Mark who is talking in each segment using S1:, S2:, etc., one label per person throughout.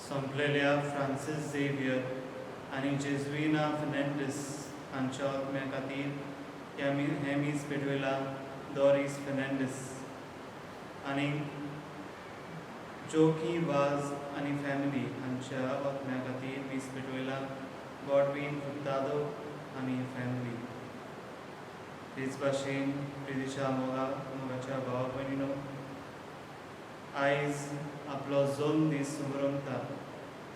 S1: सोंपलेल्या Francis Xavier आनी जेजुइना फेर्नांडीस हांच्या आत्म्या खातीर ह्या मी हें मीस पेटवयला डॉरीस फेर्नांडीस आनी जोकी वाज आनी फॅमिली हांच्या आत्म्या खातीर मीस पेटवयला गॉडवीन फुर्तादो आनी फॅमिली. तेच भाशेन प्रितीच्या मोगाच्या भावा भयणीनो, आयज आपलो जल्म दीस समरमता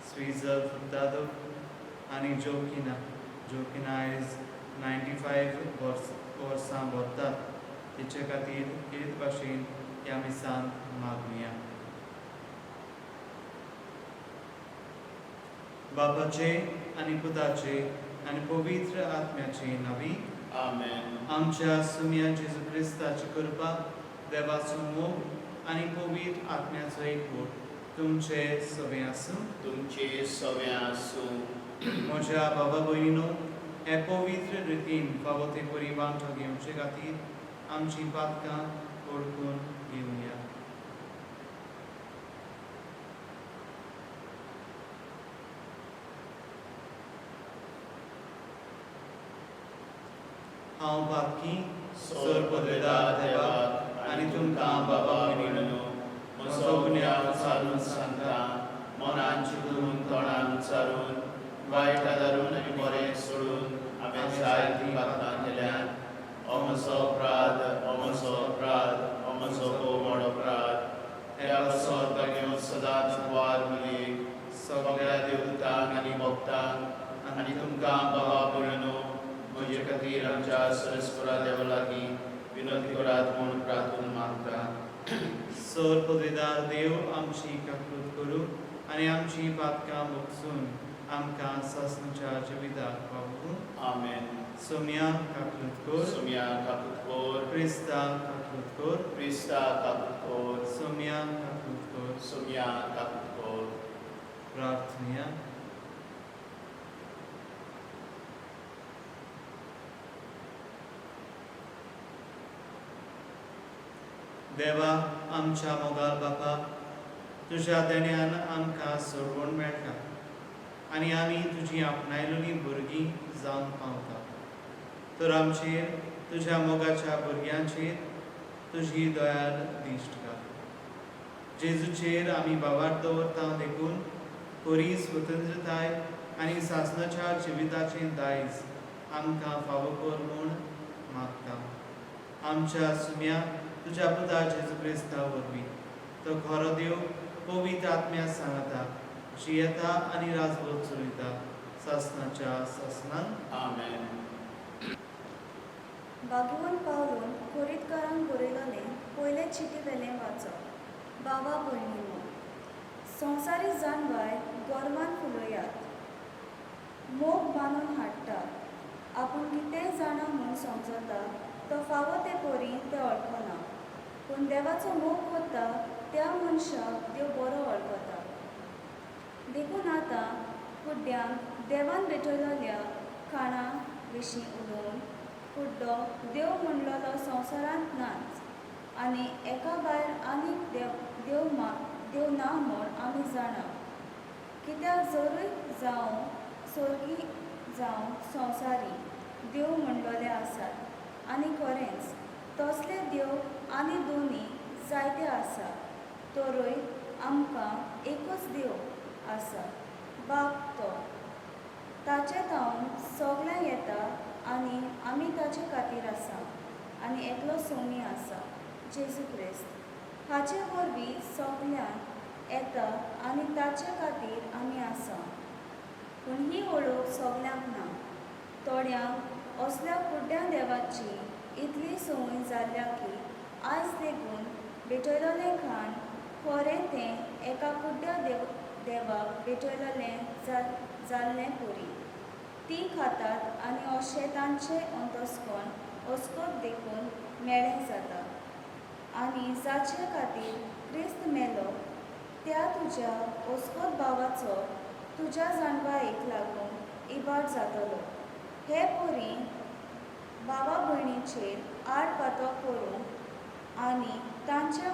S1: स्विजल फुर्तादो आनी जोकिना. जोकिना आयज 95 वर्सां भरतात. तेचे खातीर तेच भाशेन ह्या मिसान मागुया. बापाचे आनी पुताचे आनी पवित्र आत्म्याचे नांवी.
S2: आमेन.
S1: आमच्या सुम्या जेजू क्रिस्ताची कृपा, देवाचो मोग आनी पवित्र आत्म्याचो एकवट तुमचे सगळें आसूं.
S2: तुमचे सगळें आसूं.
S1: म्हज्या बाबा भयणीनो, हे पवित्र रितीन फावो ते परी वांटो घेवचे खातीर आमची पातकां वळखून घेवया. हांव पातकी
S2: सोर पदवेदार देवाक आनी तुमकां बाबा भयणीनो म्हजो गुन्यांव चालून सांगता. मनान चिंतून, तोंडान उच्चारून, वायट आदारून आनी बरें सोडून हांवें जायतीं पातकां केल्यात. हो म्हजो अपराध, हो म्हजो अपराध, हो म्हजो भोव व्हड अपराध. ह्या पासत घेवन सदांच वार मिली सगळ्या देवतांक आनी भक्तांक आनी तुमकां बाबा भयणीनो म्हजे खातीर आमच्या सरस्परा देवा लागीं विनंती करात म्हूण प्रार्थून मागता.
S1: सर पदवेदार देव आमची काकूत करूं आनी आमची पातकां भोगसून आमकां सासणाच्या जिविताक पावूं.
S2: आमेन.
S1: सोम्या काकूत कर.
S2: सोम्या काकूत कर.
S1: क्रिस्ता काकूत कर.
S2: क्रिस्ता काकूत कर.
S1: सोम्या काकूत कर.
S2: सोम्या काकूत कर.
S1: प्रार्थनया. देवा आमच्या मोगाल बापा, तुज्या देण्यान आमकां सोडवण मेळटा आनी आमी तुजी आपणायलेली भुरगीं जावंक पावता. तर आमचेर, तुज्या मोगाच्या भुरग्यांचेर तुजी दयाल दिश्ट घाल. जेजूचेर आमी भावार्थ दवरता देखून खरी स्वतंत्रताय आनी सासणाच्या जिविताचें दायज आमकां फावो कर म्हूण मागता. आमच्या सुम्या तुज्या पुता जेजू क्रिस्ता वरवीं. तो खरो देव पवित्र आत्म्या सांगता जियेता आनी राजवट चलयता सासणाच्या सासणाक.
S2: आमेन.
S3: भाग्यवंत पावलून कोरीतकारांक बरयलोलें पयले चिटी वेलें वाचप. बाबा भयणीनो, संवसारीक जाणवाय गर्वान फुलयात. मोग बांदून हाडटा. आपूण कितेंय जाणा म्हूण समजता तो फावो ते परी तें वळखना. पूण देवाचो मोग करता त्या मनशाक देव बरो वळखता. देखून आतां कुड्ड्यांक देवान भेटयलेल्या खाणा विशीं उलोवन कुड्डो देव म्हणलेलो संवसारांत नाच आनी एका भायर आनीक देव देव मा देव ना म्हूण आमी जाणा. कित्याक जरूय जावं सोर्गी जावं संवसारी देव म्हणलेले आसात आनी खरेंच तसले देव आनी दोनी जायते आसा, तरूय आमकां एकूच देव आसा, बाप तो. ताचे थावन सगळें येता आनी आमी ताचे खातीर आसा आनी एकलो सोमी आसा, जेजू क्रिस्त. हाचे वरवीं सगळ्यांक येता आनी ताचे खातीर आमी आसा. पूण ही वळख सगल्यांक ना. थोड्यांक असल्या कुड्ड्या देवाची इतली संवय जाल्या की आयज लेगून भेटयलेलें खाण खरें तें एका कुड्ड्या देवाक भेटयलेलें जाल्लें परी तीं खातात आनी अशें तांचें अंतस्कर्ण अस्कत देखून मेळें जाता. आनी जाचे खातीर क्रिस्त मेलो त्या तुज्या अस्कत भावाचो तुज्या जाणवायेक लागून इबाड जातलो. हे परी भावा भयणीचेर आड पातो करूंक आनी तांच्या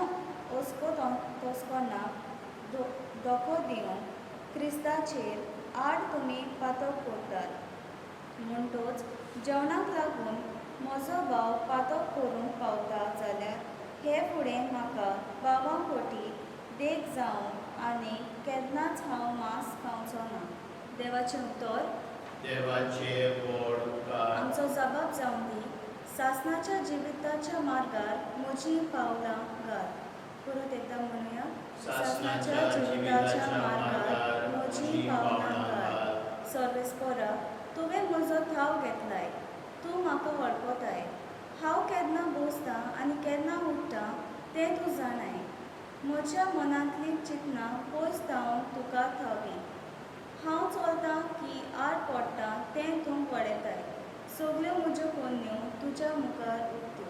S3: अस्कत अंतस्कर्णाक धोको दिवंक क्रिस्ताचेर आड तुमी पातक करतात. म्हणटोच जेवणाक लागून म्हजो भाव पातक करूंक पावता जाल्यार हे फुडें म्हाका भावां पोटी देख जावन आनी केन्नाच हांव मांस खावचो ना. देवाचें उतर.
S2: देवाचे व्हड उपकार.
S3: आमचो जबाब जावन दी. सासणाच्या जिविताच्या मार्गार म्हजीं पावलां घाल. परत एकदां म्हणुया.
S2: सासणाच्या जिविताच्या मार्गार म्हजीं पावलां घाल.
S3: सर्वेस्परा, तुवें म्हजो थाव घेतलाय, तूं म्हाका वळखताय. हांव केन्ना बसतां आनी केन्ना उठ्ठा तें तूं जाणाय. म्हज्या मनांतलीं चिंतनां पयस थावन तुका थावी. हांव चलतां की आड पडटा तें तूं पळयताय. सगल्यो म्हज्यो कोन्न्यो तुज्या मुखार उक्त्यो.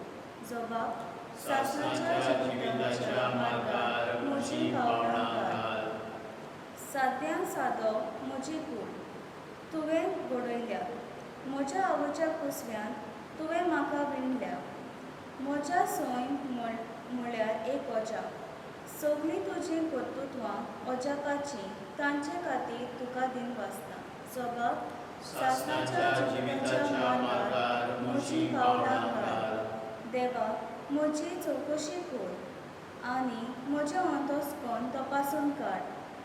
S3: जबाब.
S2: सासणाच्या जिविताच्या मार्गार म्हजीं पावलां घाल.
S3: साद्यान सादो म्हजी कूड तुवें घडयल्या. म्हज्या आवयच्या कुसव्यांत तुवें म्हाका विणल्या. म्हज्या सैम म्हळ्यार एक अजाप. सगळीं तुजीं कर्तृत्वां अजापाचीं. तांचे खातीर तुका दिनवासता. जबाब.
S2: सासणाच्या जिविताच्या मार्गार म्हजीं पावलां घाल.
S3: देवा, म्हजी चवकशी कर आनी म्हजें अंतस्कर्ण तपासून काड.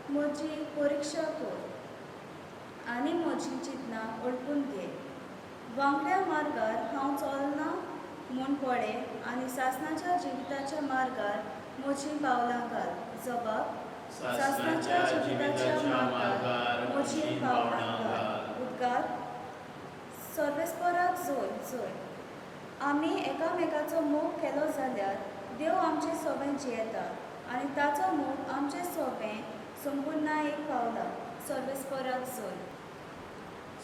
S3: म्हजी परिक्षा कर आनी म्हजीं चिंतनां वळखून घे. वांकड्या मार्गार हांव चलना म्हूण पळय आनी सासणाच्या जिविताच्या मार्गार म्हजीं पावलां घाल. जबाब.
S2: सासणाच्या जिविताच्या मार्गार म्हजीं पावलां घाल.
S3: उद्गार. सर्वेस्पराक जोय जोय. आमी एकामेकाचो मोग केलो जाल्यार देव आमचे सोबें जियेता आनी ताचो मोग आमचे सोबें संपुर्णायेक पावला. सर्वेस्पराक जोय.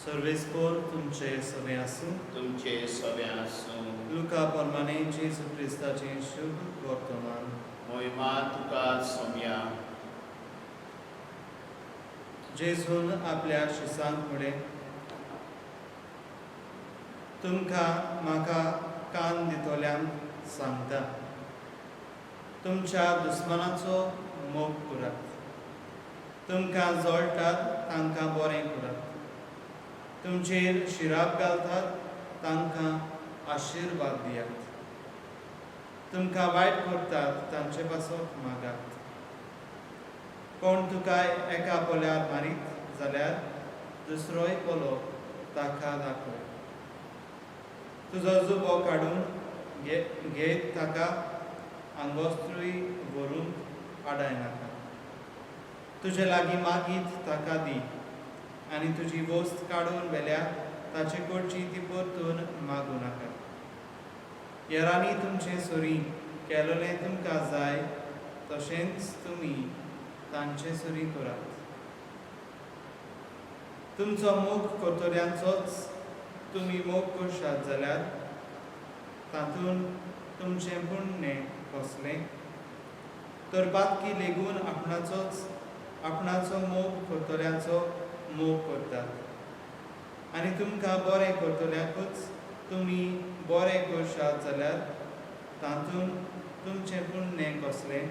S1: सर्वेस्पोर तुमचे सगळें आसूं.
S2: तुमचे सगळें आसूं.
S1: लुका प्रमाणे जेजू क्रिस्ताचें शुभ वर्तमान.
S2: मोहिमा तुका सोम्या.
S1: जेजून आपल्या शिसांक म्हळें, तुमकां म्हाका कान दितल्यांक सांगता, तुमच्या दुस्मानाचो मोग करात, तुमकां जळटात तांकां बरें करात, तुमचेर शिराप घालतात तांकां आशिर्वाद दियात, तुमकां वायट करतात तांचे पासत मागात. कोण तुका एका पोल्यार मारीत जाल्यार दुसरोय पोलो ताका दाखय. तुजो जुबो काडून घेत ताका आंगोस्त्रूय व्हरूंक आडायनाका. तुजे लागीं मागीत ताका दी आनी तुजी वस्त काडून व्हेल्या ताचे कडची ती परतून मागूं नाका. येरांनी तुमचे सुरी केलोलें तुमकां जाय तशेंच तुमी तांचे सुरी करात. तुमचो मोग करतल्यांचोच तुमी मोग करशात जाल्यार तातूंत तुमचें पुण्य कसलें? तर पातकी लेगून आपणाचो मोग करतल्यांचो मोग करतात. आनी तुमकां बरें करतल्यांकूच तुमी बरें करशात जाल्यार तातूंत तुमचें पुण्य कसलें?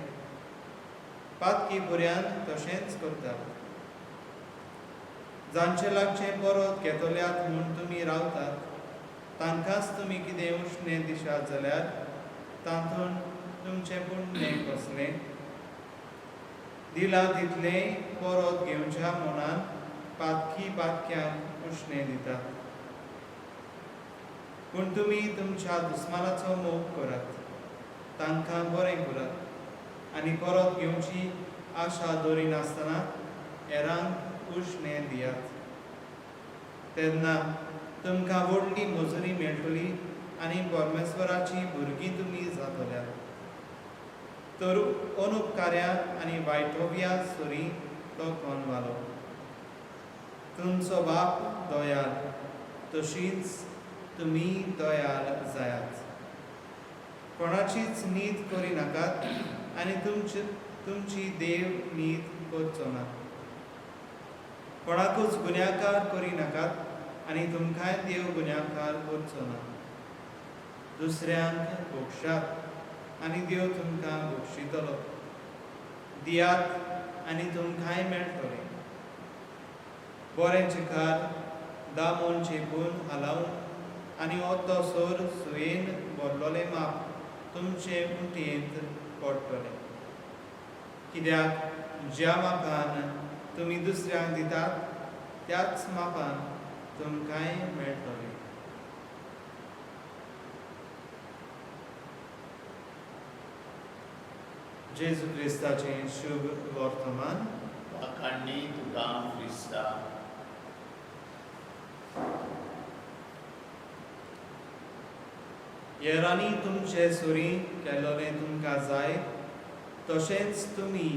S1: पातकी भुरग्यान तशेंच करतात. जांचे लागचें परत घेतल्यात म्हूण तुमी रावतात तांकांच तुमी कितें उश्णें दिशात जाल्यार तातूंत तुमचें पुण्य कसलें? दिलां तितलें परत घेवच्या मनान पातकी पातक्यांक उश्णें दितात. पूण तुमी तुमच्या दुस्मानाचो मोग करात, तांकां बरें करात आनी परत घेवची आशा दवरिनासतना हेरांक उश्णें दियात. तेन्ना तुमकां व्हडली मजुरी मेळटली आनी परमेश्वराची भुरगीं तुमी जातल्यात. तर अनुपकार्या आनी वायटोव्या सरी तो कोण वालो. तुमचो बाप दयाल तशीच तुमी दयाल जायात. कोणाचीच नीत करिनाकात आनी तुमची देव नीत करचो ना. कोणाकूच गुन्यांवकार करिनाकात आनी तुमकांय देव गुन्यांवकार करचो ना. दुसऱ्यांक भोगशात आनी देव तुमकां भोगशितलो. दियात आनी तुमकांय मेळटलें. बरें चिकार दामून चेपून हालावन आनी तो सोर सुयेन भरलोलें माप तुमचे उंटयेंत पडटलें. कित्याक ज्या मापान तुमी दुसऱ्यांक दितात त्याच मापान तुमकांय मेळटलें. जेजू क्रिस्ताचें शुभ वर्तमान.
S2: वाखाणणी तुका क्रिस्ता.
S1: येरांनी तुमचे सुरी केलोलें तुमकां जाय तशेंच तुमी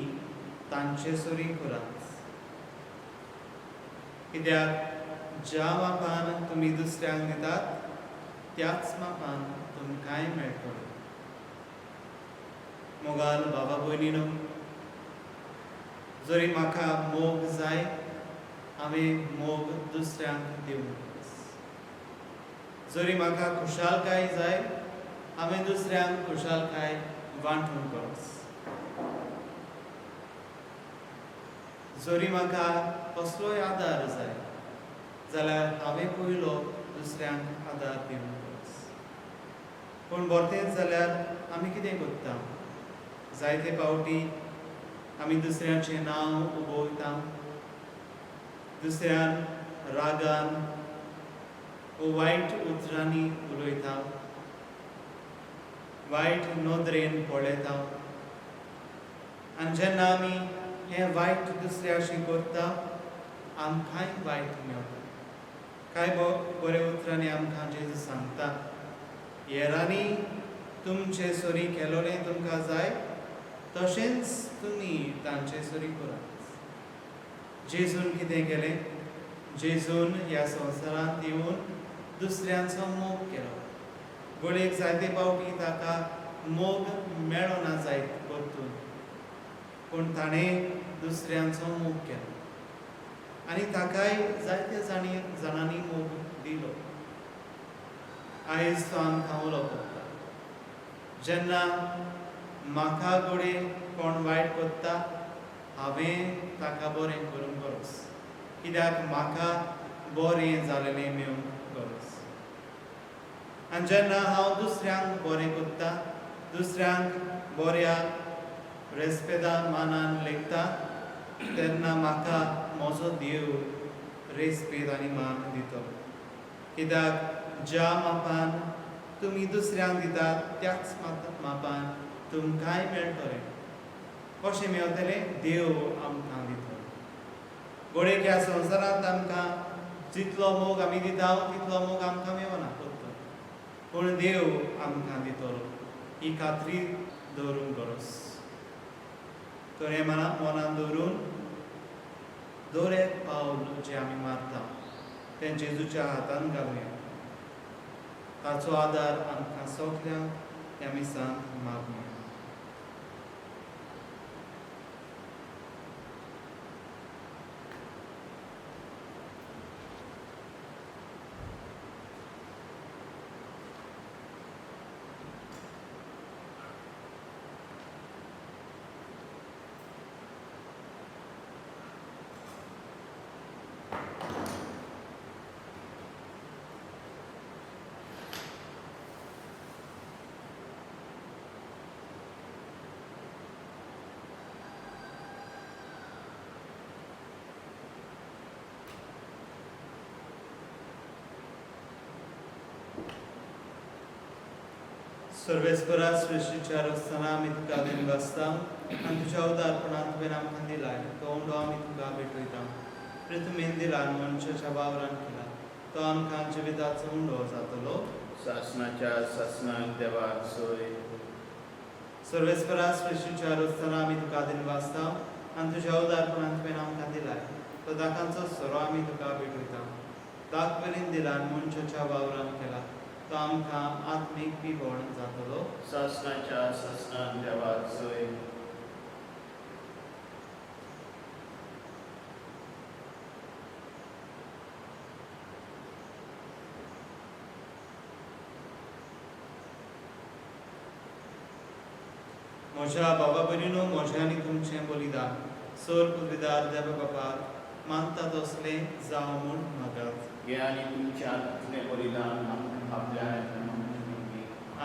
S1: तांचे सुरी करात. कित्याक ज्या मापान तुमी दुसऱ्यांक दितात त्याच मापान तुमकांय मेळटलें. मोगाल बाबा भयणीनो, जरी म्हाका मोग जाय हांवें मोग दुसऱ्यांक दिवंक. जरी म्हाका खुशालकाय जाय हांवें दुसऱ्यांक खुशालकाय वांटूंक गरज. जरी म्हाका कसलोय आदार जाय जाल्यार हांवें पयलो दुसऱ्यांक आदार दिवंक गरज. पूण भरतेंच जाल्यार आमी कितें करता? जायते फावटी आमी दुसऱ्यांचें नांव उबोयता, दुसऱ्यान रागान वायट उतरांनी उलयता, वायट नदरेन पळयता. आनी जेन्ना आमी हें वायट दुसऱ्याशी करता आमकांय वायट मेळटा. कांय बऱ्या उतरांनी आमकां जेजू सांगता, येरांनी तुमचे सरी केलोलें तुमकां जाय तशेंच तुमी तांचे सरी करात. जेजून कितें केलें? जेजून ह्या संवसारांत येवन दुसऱ्यांचो मोग केलो. घडयेक जायते फावटी ताका मोग मेळना जायत परतून, पूण ताणें दुसऱ्यांचो मोग केलो आनी ताकाय जायते जाणांनी मोग दिलो. आयज तो आमकां उलो करता, जेन्ना म्हाका घडये कोण वायट करता हांवें ताका बरें करूंक गरज, कित्याक म्हाका बरें जालेलें मेळूंक गरज. आनी जेन्ना हांव दुसऱ्यांक बरें करता, दुसऱ्यांक बऱ्या रेस्पेदा मानान लेखता, तेन्ना म्हाका म्हजो देव रेस्पेद आनी मान दितलो. कित्याक ज्या मापान तुमी दुसऱ्यांक दितात त्याच मापान तुमकांय मेळटलें. कशें मेळटलें? देव आमकां दितलो. घडयेक ह्या संवसारांत आमकां जितलो मोग आमी दिता तितलो मोग आमकां मेळना परतून, पूण देव आमकां दितलो ही खात्री दवरूंक गरज. तर हें मनान दवरून दर एक पावल जें आमी मारता तें जेजूच्या हातान घालुया. ताचो आदार आमकां सगल्यांक ह्या मिसांत मागुया. सर्वेस्परा सृश्टीच्या रस्ताना आमी तुका दिनवासता आनी तुज्या उदारपणांत तुवें आमकां दिलाय तो उंडो आमी तुका भेटयता. पृथ्वीन दिला मनशाच्या वावरान केला तो आमकां जिविताचो उंडो जातलो.
S2: सासणाच्या सासणाक देवाक सोय.
S1: सर्वेस्परा सृश्टीच्या रस्ताना आमी तुका दिनवासता आनी तुज्या उदारपणांत तुवें आमकां दिलाय तो दाकांचो सोरो आमी तुका भेटयता. दाखवेलीन दिला मनशाच्या वावरान केला तो आमकां आत्मीक पिवण जातलो.
S2: सासणाच्या सासणाक देवाक सोय.
S1: म्हज्या बाबा भयणीनो, म्हजें आनी तुमचें बलिदान सर पदवीदार देवा बापाक मानता तसलें जावं म्हूण मागात.
S2: घे आनी तुमच्या तुजें बलिदान आपल्या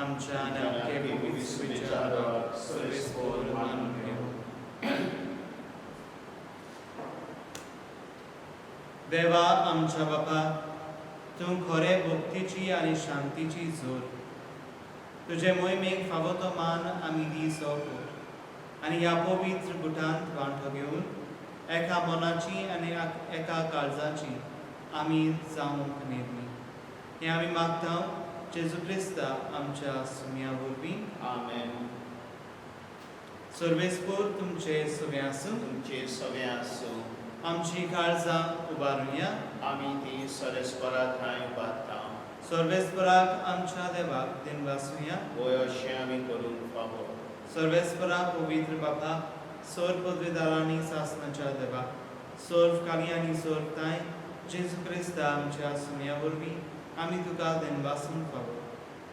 S1: आमच्या आनी आमचे पवित्र सुवेच्या सर्वेस्पोर मानून घेवं. देवा आमच्या बापा, तूं खरे भक्तीची आनी शांतीची जोर. तुजे मोहिमेक फावो तो मान आमी दिसो कर आनी ह्या पवित्र गुटांत वांटो घेवन एका मनाची आनी एका काळजाची आमी जावंक नेमली. हें आमी मागता जेजू क्रिस्ता आमच्या सुम्या वरवीं.
S2: आमेन.
S1: सर्वेस्पोर तुमचे सुवें आसूं.
S2: तुमचे सगळे आसूं.
S1: आमची काळजां उबारुया.
S2: आमी ती सरस्परा ठांय उबारता.
S1: सर्वेस्पराक आमच्या देवाक दिनवासुया.
S2: वय अशें आमी करूंक फावो.
S1: सर्वेस्परा पवित्र बाबा, सोर पदवीदारांनी सासनाच्या देवा, सोर्फ काली आनी सोर्फ ताय जेजू क्रिस्ता आमच्या सुम्या वरवीं आमी तुका दिनवासूंक फावो.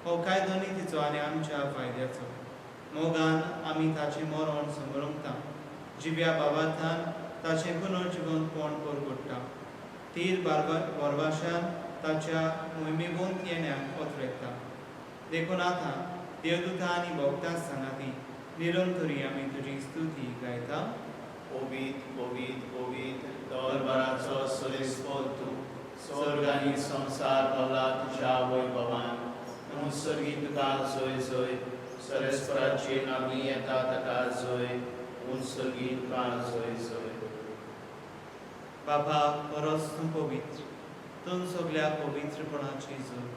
S1: हो कायदो नितीचो आनी आमच्या फायद्याचो. मोगान आमी ताचें मरण समरूंकता, जिव्या बाबाथान ताचें पुनर्जिवंतपण परगुट्टा, तीर बरवाशान ताच्या मोहिमेवंत येण्याक ओतरेता. देखून आतां देवदूता आनी भक्तां सांगाती निरंतरी आमी तुजी स्तुती गायता.
S2: पवित्र पवित्र पवित्र दरबाराचो सरेस्पोर तूं, स्वर्ग आनी संवसार भरला तुज्या वैभवान. उत्सर्गी तुका जय जय. सरस्पराचे नामी येता ताका जय. उत्सर्गी तुका जय जय.
S1: बाबा, परस तूं पवित्र, तूं सगल्या पवित्रपणाची जोड.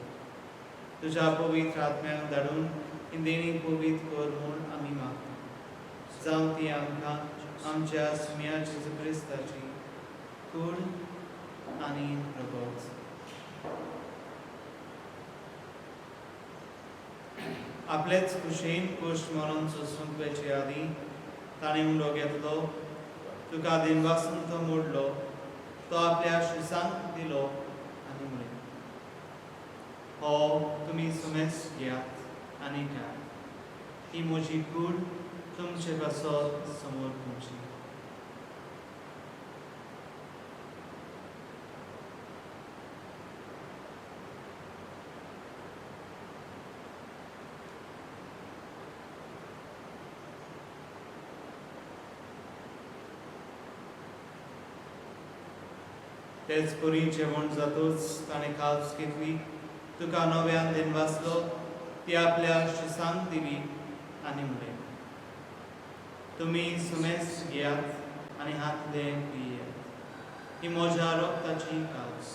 S1: तुज्या पवित्र आत्म्याक धाडून ही देणी पवित्र कर म्हूण आमी मागता. जावं ती आमकां आमच्या सुम्या जेजू क्रिस्ताची कूड आनी रगत. आपलेच खुशेन कुश्ट मरण सोसूंक वचचे आदीं ताणें उंडो घेतलो, तुका दिनवासून तो मोडलो, तो आपल्या शिसांक दिलो आनी म्हणलें, हो तुमी सुमेस घेयात आनी खायात. ही म्हजी कूड तुमचे पासत समोर तुमची. तेच परी जेवण जातूच ताणें काल्स घेतली, तुका नव्यान दिनवासलो, ती आपल्या शिसांक दिली आनी म्हणलें, तुमी सुमेस घेयात आनी हातले पियात. ही म्हज्या रक्ताची काल्स,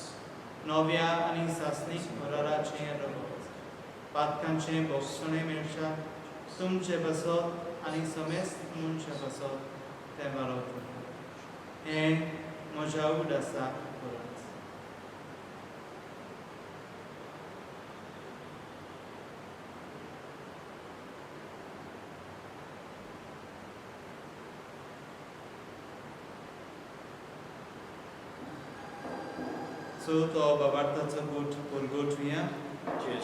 S1: नव्या आनी सासणीक कराराचें रगत. पातकांचें भोगसणें मेळशात तुमचे पासत आनी समेस्त मनशा पासत तें वालोवतलें. हें म्हज्या उडासाक करात. सो तो बाबार्थाचो गोठ परगोटुया.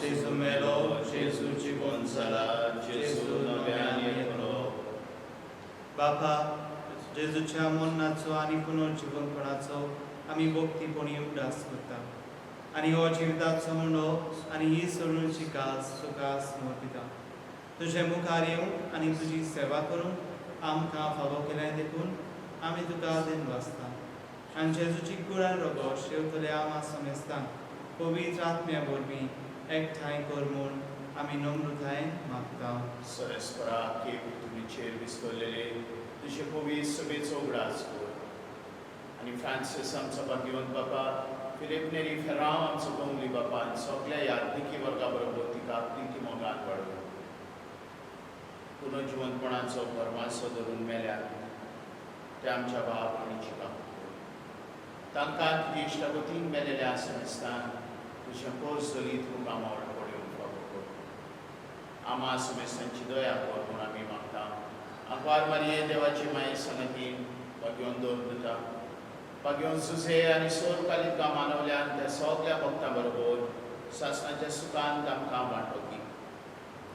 S2: जेजू मेलो, जेजू जिवन जाला, जेजू नव्यान येतलो.
S1: बापा, जेजूच्या मरणाचो आनी पुनर्जिवनपणाचो आमी भक्तीपणी उगडास करता आनी हो जिविताचो मुंडो आनी ही सोडूची कास तुका समर्पिता. तुजे मुखार येवंक आनी तुजी सेवा करूंक आमकां फावो केलें देखून आमी तुका दिनवासता. आनी जेजूची कूड आनी रगत शेवतल्या आमा समेस्तांक पवित्र आत्म्या वरवीं एकठांय कर म्हूण आमी नम्रतायेन मागता.
S2: सरस्परा के पृथ्वीचेर विस्कळलेले तुजे पवित्र सभेचो उगडास कर आनी फ्रांसीस आमचो भाग्यवंत बापा, फिलीप नेरी फेरांव आमचो गोंगली बापा आनी सगल्या याज्ञिकी वर्गा बरोबर तिका प्रिती मोगान वाडोवं. पुनर्जिवंतपणाचो भरमासो धरून मेल्या त्या आमच्या बाप आनी जिका तांकां तुजी इश्टागतीन मेलेल्या समेस्तान तुजें पोस जलीत मुखामळ पळोवंक फावो कर. आमा समेस्तांची दया कर म्हूण आमी मागता. आंकवार मारये देवाची माये संगतीन भाग्योवन दोन दुता भाग्योवन सुसे आनी सोर कालिका मानवल्यान त्या सगल्या भक्तां बरोबर सासणाच्या सुखान तांकां वांटो दी.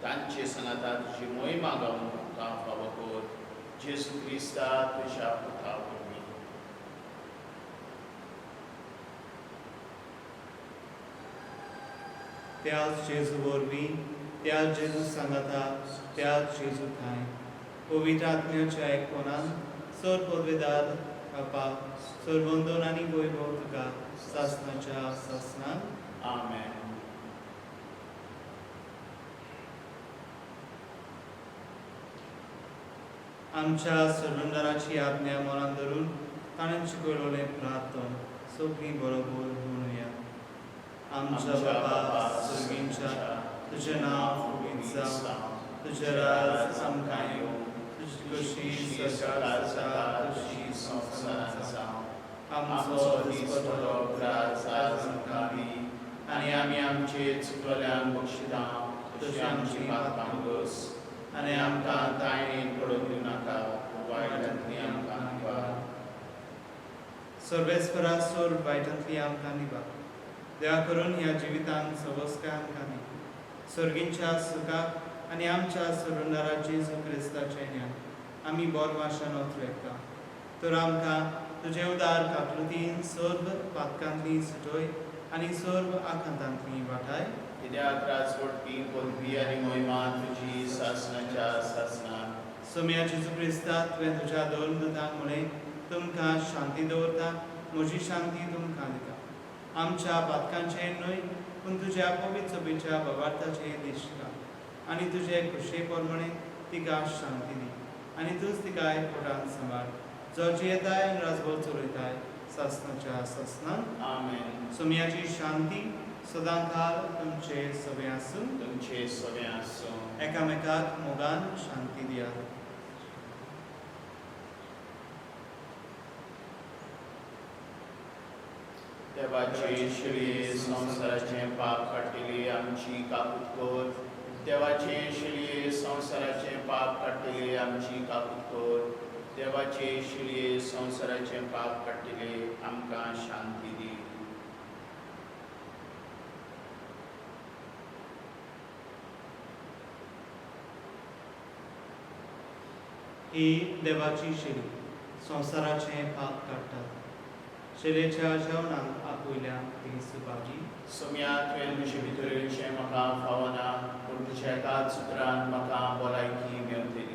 S2: तांचे सांगाता तुजी मोहिमा गावूंक आमकां फावो कर. जेजू क्रिस्ता तुज्या पुता वरवीं.
S1: त्याच जेजू वरवीं, त्याच जेजू सांगाता, त्याच जेजू ठांय, पवित्र आत्म्याच्या एकपणान सर पदवेदार बापा, सरबंदोन आनी वैभव तुका सासनाच्या सासनाक.
S2: आमेन.
S1: आमच्या सरबंदाराची आज्ञा मनान धरून ताणें शिकयलें प्रार्थन सगळीं बरोबर म्हणुया. आमच्या बापा सर्गींच्या, तुजें नांव फुगीत जावं, तुजें राज आमकां येवं, तुजी कशी सरकार जाता तशी संवसारांत जावं. आमचो दिसपट्टो
S2: ग्रास आज आमकां दी आनी आमी आमचे चुकल्यांक बक्षिता तशी आमची पातकां गोस आनी आमकां तायणेन पडून दिवं नाका, वायटांतली आमकां निवार.
S1: सर्वेस्परा सोर वायटांतली आमकां निवार. देवा करून ह्या जिवितांत सवस्काय आमकां दी, सर्गींच्या सुखाक आनी आमच्या सरुंदारा जेजू क्रिस्ताचें ज्ञान आमी बोरवाशान ओतरेता. तर आमकां तुजे उदार काकृतीन सर्व पातकांतली सुटय आनी सर्व आकांतांतली वाटाय.
S2: कित्याक राजवटकी, पदवी आनी मोहिमा तुजी सासनाच्या सासनाक.
S1: सोम्या जेजू क्रिस्ता, तुवें तुज्या दोन दुतांक म्हळें, तुमकां शांती दवरता, म्हजी शांती तुमकां दिता. आमच्या पातकांचें न्हय पूण तुज्या पवित्र सभेच्या बाबार्थाचें दिश्ट घाल आनी तुजे खुशे प्रमाणे तिका शांती दी आनी तूंच तिका एकवटान सांबाळ, जो जियेताय आनी राजभर चलयताय सासनाच्या सासनाक.
S2: आमेन.
S1: सोम्याची शांती सदांकाल तुमचे सगळे आसूं.
S2: तुमचे सगळे आसूं.
S1: एकामेकाक मोगान शांती दियात.
S2: देवाचे शिळये, संवसाराचें पाप काडटली, आमची काकूत कर. देवाचे शिळये, संवसाराचें पाप काडटली, आमची काकूत कर. देवाचे शिळये, संवसाराचें पाप काडटली, आमकां शांती दी.
S1: ही देवाची शेली, संवसाराचें पाप काडटा. शेलेच्या जेवणाक आपयल्या ती सुभागी.
S2: सोम्या, तुवें म्हजे भितर येवचें म्हाका फावना, पूण तुज्या एकाच उतरान म्हाका भलायकी मेवतली.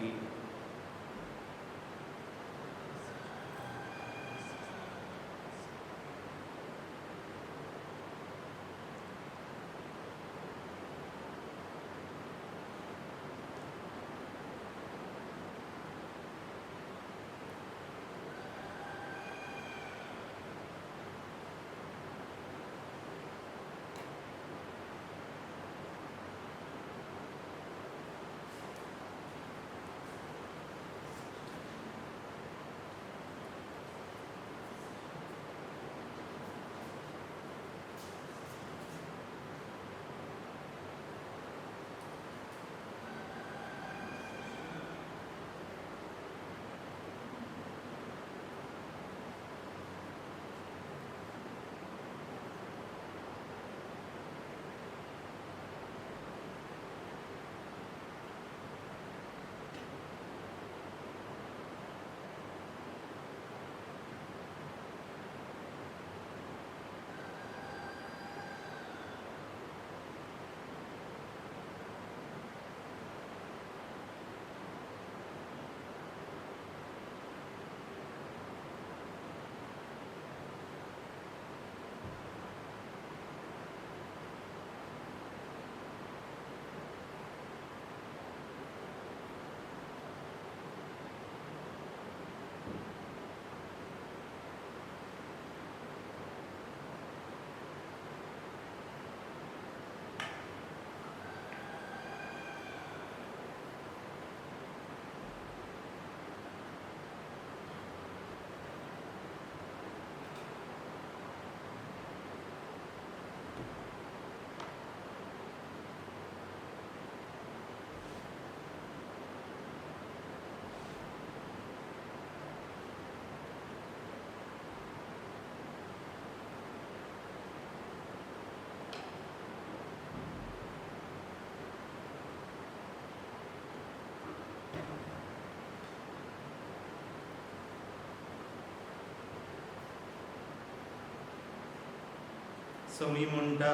S1: सोमी म्हणटा,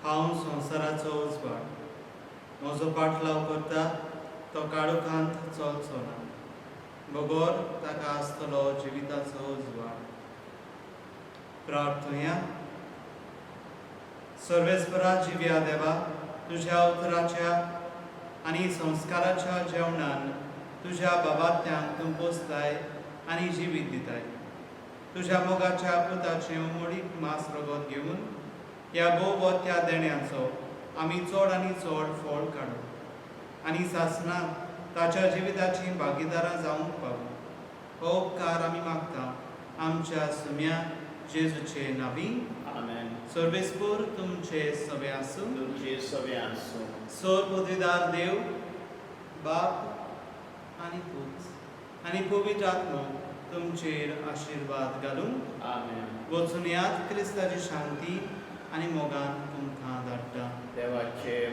S1: हांव संवसाराचो उजवाड. म्हजो पाटलाव करता तो काळोखांत चलचो ना, बगोर ताका आसतलो जिविताचो उजवाड. प्रार्थुया. सर्वेस्परा जिव्या देवा, तुज्या उतराच्या आनी संस्काराच्या जेवणान तुज्या बाबात्यांक तूं पोसताय आनी जिवीत दिताय. तुज्या मोगाच्या पुताचें उमळीक मास रगत घेवन ह्या भोव त्या देण्याचो आमी चड आनी चड फळ काडू आनी सासणां ताच्या जिविताची भागीदारां जावंक पावू. हो उपकार आमी मागता आमच्या सुम्या जेजूचे नावी.
S2: आमेन.
S1: सर्वेस्पूर तुमचे सवे आसूं.
S2: तुमचे सवे आसूं.
S1: सोर पदवीदार देव बाप आनी पूत आनी पवित्र आत्मो तुमचेर आशिर्वाद घालूं.
S2: आमेन.
S1: वचून यात, क्रिस्ताची शांती आनी मोगान तुमकां धाडटा.
S2: देवाचे.